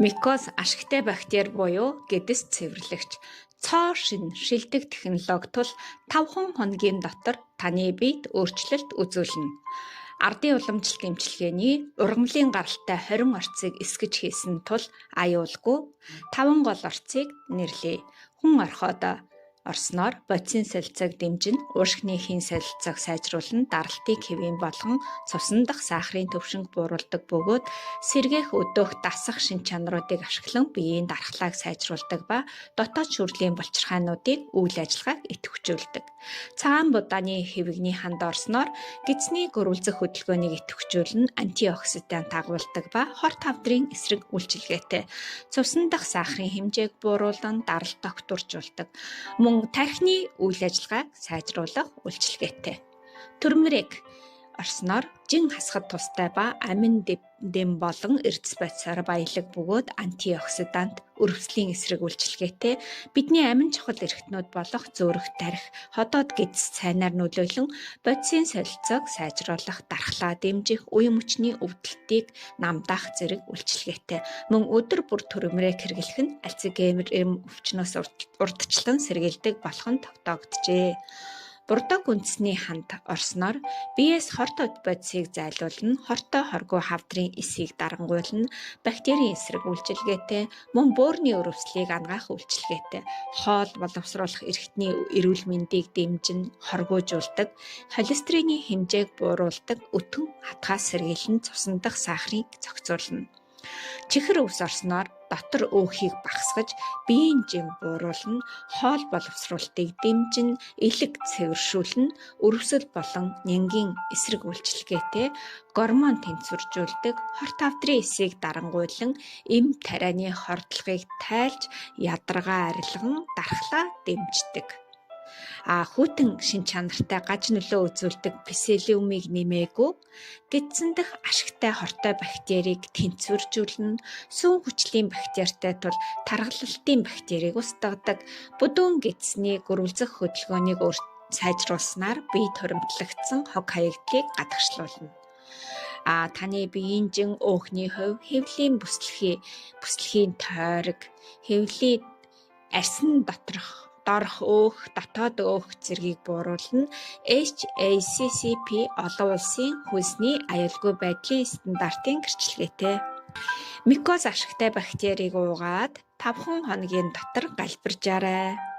Микоз ашигтай бактери буюу гэдэс цэвэрлэгч цоо шинэ шилдэг технологи тул 5 хоногийн дотор таны биед өөрчлөлт үзүүлнэ. Ардын уламжлалт эмчилгээний ургамлын гаралтай 20 орцыг эсгэж хийсэн тул аюулгүй 5 гол орцыг нэрлэе. Хүн орхиод орсноор бодисын солилцоог дэмжинэ, уушгины хийн солилцоог сайжруулна, даралтыг хэвийн болгон цусан дах сахарын түвшинг бууруулдаг бөгөөд сэргээх, өдөөх, дасах шинж чанаруудыг ашиглан биеийн дархлааг сайжруулдаг ба дотоод шүрлийн булчирхайнуудын үйл ажиллагааг идэвхжүүлдэг. Цагаан будааны хэвэгний ханд орсноор гэдэсний гөрүүлзэх хөдөлгөөнийг идэвхжүүлнэ, антиоксидант агуулдаг ба хорт хавдрын эсрэг үйлчилгээтэй. Цусан дах сахарын хэмжээг бууруулан даралт тогтворжуулдаг. Мөн тархины үйл ажиллагааг сайжруулах үйлчилгээтэй. Турмерик орсноор жин хасахад тустай ба амин дэм болон эрдэс бодисоор баялаг бөгөөд антиоксидант, өрөвслийн эсрэг үйлчилгээтэй. Бидний амин чухал эрхтнүүд болох зүрх, тархи, ходоод гэдэс сайнаар нөлөөлөн бодисын солилцоог сайжруулах, дархлаа дэмжих, үе мөчний өвдөлтийг намдаах зэрэг үйлчилгээтэй. Мөн өдөр бүр турмерик хэрэглэх нь Альцгеймер өвчнөөс урдчлан сэргийлдэг болох нь тогтоогджээ. Бурдаг үндэсний ханд орсноор биеэс хорт бодисыг зайлуулна, хортой хоргүй хавдрын эсийг дарангуйлна, бактерийн эсрэг үйлчилгээтэй, мөн бөөрийн өрөвслийг анагаах үйлчилгээтэй, хоол боловсруулах эрхтний эрүүл мэндийг дэмжин, хоргуужуулдаг, холестерины хэмжээг бууруулдаг, өтөн хатгаас сэргийлэн цусан дах сахарыг зохицуулна. Чихэр өвс орсноор дотор өөхийг багасгаж, биеийн жим бууруулна, хоол боловсруулалтыг дэмжинэ, элэг цэвэршүүлнэ, өрөвсөл болон нянгийн эсрэг үйлчилгээтэй, гормон тэнцвэржүүлдэг, хорт хавдрын эсийг дарангуйлан эм тарианы хордлогыг тайлж, ядаргаа арилган дархлаа дэмждэг. А хүйтэн шинж чанартай гаж нөлөө үзүүлдэг псилиумыг нэмээгүй гэдсэн дэх ашигтай хортой бактерийг тэнцвэржүүлнэ, сүүн хүчлийн бактеритай тул таргалалтын бактерийг устгадаг, бүдүүн гэдсний гөрвөлзөх хөдөлгөөнийг сайжруулснаар бие хуримтлагдсан хог хаягдлыг гадагшлуулна. А таны биеийн жин өөхний хувь, хэвлийн бүслэхийн тойрог, хэвлийн арьсан доторх дорх өөх, дотоод өөх зэргийг бууруулна. HACCP олон улсын хүйсний аюулгүй байдлын стандартын гэрчилгээтэй. Микоз ашигтай бактерийг уугаад 5 хоногийн дотор галбиржаарай.